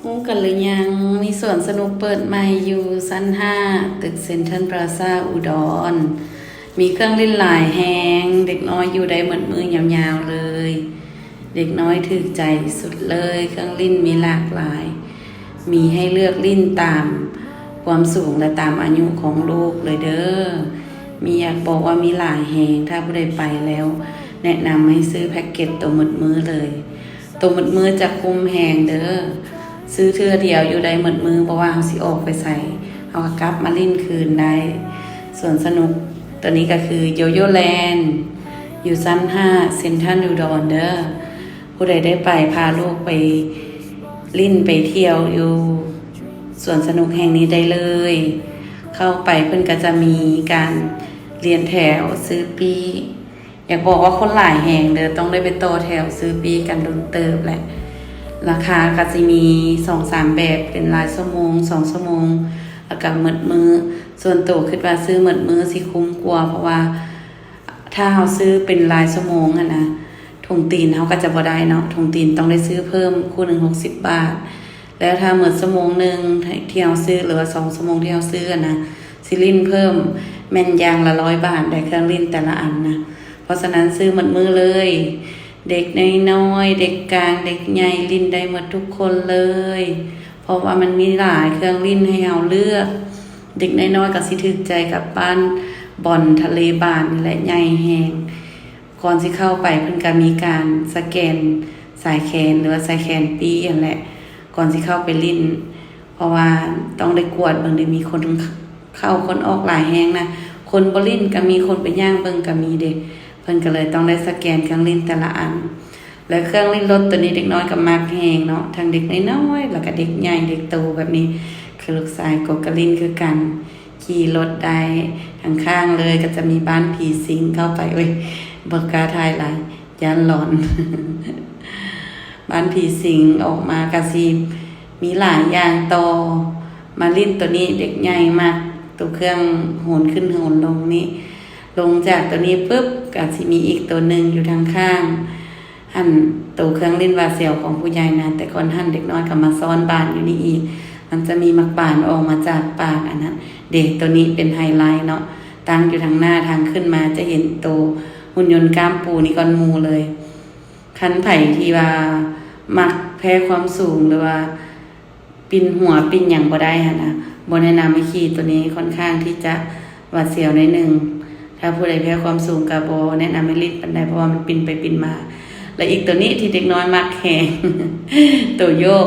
ຮູ້ກັນຫຼືຍັງ? ມີສວນສະໜຸກເປີດໃໝ່ຢູ່ຊັ້ນຫ້າ ຕຶກເຊັນທຣັນພລາຊາອຸດອນ. ມີເຄື່ອງຫຼິ້ນຫຼາຍແຮງ, ເດັກນ້ອຍຢູ່ໄດ້ໝົດມື້ຍາວໆເລີຍ. ເດັກນ້ອຍຖືກໃຈສຸດເລີຍ, ເຄື່ອງຫຼິ້ນມີຫຼາກຫຼາຍ, ມີໃຫ້ເລືອກຫຼິ້ນຕາມຄວາມສູງ ແລະ ຕາມອາຍຸຂອງລູກເລີຍເດີ້. ມີ ຢາກບອກວ່າມີຫຼາຍແຮງ, ຖ້າຜູ້ໃດໄປແລ້ວ ແນະນຳໃຫ້ຊື້ແພັກເກັດໂຕໝົດມື້ເລີຍ. ໂຕໝົດມື້ຈະຄຸ້ມແຮງເດີ້. ຊື້ເທື່ອດຽວຢູ່ໄດ້ໝົດມື້, ບໍ່ວ່າເຮົາຊິອອກໄປໃສ ເຮົາກໍກັບມາຫຼິ້ນຄືນໄດ້. ສວນສະໜຸກໂຕນີ້ກໍຄືໂຢໂຢແລນ ຢູ່ຊັ້ນຫ້າ ເຊັນທຣັນອຸດອນເດີ້. ຜູ້ໃດໄດ້ໄປ ພາລູກໄປຫຼິ້ນໄປທ່ຽວຢູ່ສວນສະໜຸກແຫ່ງນີ້ໄດ້ເລີຍ. ເຂົ້າໄປເພິ່ນກໍຈະມີການລຽນແຖວຊື້ປີ້. ຢາກບອກວ່າຄົນຫຼາຍແຮງເດີ້, ຕ້ອງໄດ້ໄປຕໍ່ແຖວຊື້ປີ້ກັນດົນເຕີບແຫຼະ. ລາຄາກໍຊິມີສອງສາມແບບ, ເປັນລາຍຊົ່ວໂມງ, ສອງຊົ່ວໂມງ, ແລ້ວກໍໝົດມື້. ສ່ວນໂຕຄິດວ່າຊື້ໝົດມື້ຊິຄຸ້ມກວ່າ, ເພາະວ່າຖ້າເຮົາຊື້ເປັນລາຍຊົ່ວໂມງຫັ້ນນະ, ຖົງຕີນເຮົາກໍຈະບໍ່ໄດ້ເນາະ, ຖົງຕີນຕ້ອງໄດ້ຊື້ເພີ່ມຄູ່ໜຶ່ງຫົກສິບບາດ. ແລ້ວຖ້າໝົດຊົ່ວໂມງໜຶ່ງທີ່ເຮົາຊື້ ຫຼືວ່າສອງຊົ່ວໂມງທີ່ເຮົາຊື້ຫັ້ນນະ, ຊິຫຼິ້ນເພີ່ມແມ່ນຢ່າງລະຮ້ອຍບາດ ໄດ້ເຄື່ອງຫຼິ້ນແຕ່ລະອັນນະ. ເພາະສະນັ້ນຊື້ໝົດມື້ເລີຍ. ເດັກນ້ອຍໆ ເດັກກາງ ເດັກໃຫຍ່ ຫຼິ້ນໄດ້ໝົດທຸກຄົນເລີຍ, ເພາະວ່າມັນມີຫຼາຍເຄື່ອງຫຼິ້ນໃຫ້ເຮົາເລືອກ. ເດັກນ້ອຍໆກໍຊິຖືກໃຈກັບບ້ານບອນທະເລບານນີ້ແຫຼະ, ໃຫຍ່ແຮງ. ກ່ອນຊິເຂົ້າໄປເພິ່ນກໍມີການສະແກນສາຍແຂນ ຫຼືວ່າສາຍແຂນປີ້ຫັ້ນແຫຼະ ກ່ອນຊິເຂົ້າໄປຫຼິ້ນ, ເພາະວ່າຕ້ອງໄດ້ກວດເບິ່ງເດ້, ມີຄົນເຂົ້າຄົນອອກຫຼາຍແຮງນະ, ຄົນບໍ່ຫຼິ້ນກໍມີ, ຄົນໄປຍ່າງເບິ່ງກໍມີເດ້. ເພິ່ນກໍເລີຍຕ້ອງໄດ້ສະແກນເຄື່ອງຫຼິ້ນແຕ່ລະອັນ. ແລະ ເຄື່ອງຫຼິ້ນລົດໂຕນີ້ເດັກນ້ອຍກໍມັກແຮງເນາະ, ທັງເດັກນ້ອຍໆ ແລ້ວກໍເດັກໃຫຍ່ເດັກໂຕແບບນີ້. ຄືລູກຊາຍກໍ ກໍຫຼິ້ນຄືກັນ, ຂີ່ລົດໄດ້ທັງຂ້າງເລີຍ. ກໍຈະມີບ້ານຜີສິງເຂົ້າໄປ, ໂອ້ຍ ບໍ່ກ້າຖ່າຍຫຼາຍ ຢ້ານຫຼອນ. ບ້ານຜີສິງອອກມາກໍຊິມີຫຼາຍຢ່າງຕໍ່. ມາຫຼິ້ນໂຕນີ້ເດັກໃຫຍ່ມັກ, ໂຕເຄື່ອງໂຫນຂຶ້ນໂຫນລົງນີ້. ລົງຈາກໂຕນີ້ປຶບ ກໍຊິມີອີກໂຕໜຶ່ງຢູ່ທາງຂ້າງ. ຫັ້ນ ໂຕເຄື່ອງຫຼິ້ນຫວາດສຽວຂອງຜູ້ໃຫຍ່ນະ, ແຕ່ກ່ອນຫັ້ນເດັກນ້ອຍກໍມາຊ້ອນບານຢູ່ນີ້ອີກ. ມັນຈະມີໝາກບານອອກມາຈາກປາກອັນນັ້ນເດ້. ໂຕນີ້ເປັນໄຮໄລເນາະ, ຕັ້ງຢູ່ທາງໜ້າ, ທາງຂຶ້ນມາຈະເຫັນໂຕຫຸ່ນຍົນກ້າມປູນີ້ກ່ອນໝູ່ເລີຍ. ຄັນໃຜທີ່ວ່າມັກແພ້ຄວາມສູງ ຫຼືວ່າ ປິ່ນຫົວປິ່ນຫຍັງບໍ່ໄດ້ຫັ້ນນະ, ບໍ່ແນະນຳໃຫ້ຂີ່ໂຕນີ້, ຂ້ອນຂ້າງທີ່ຈະຫວາດສຽວໜ້ອຍໜຶ່ງ. ຖ້າຜູ້ໃດແພ້ຄວາມສູງກໍບໍ່ແນະນຳໃຫ້ຫຼິ້ນປານໃດ, ເພາະວ່າມັນປິ່ນໄປປິ່ນມາ. ແລະ ອີກໂຕນີ້ທີ່ເດັກນ້ອຍມັກແຮງ ໂຕໂຍກ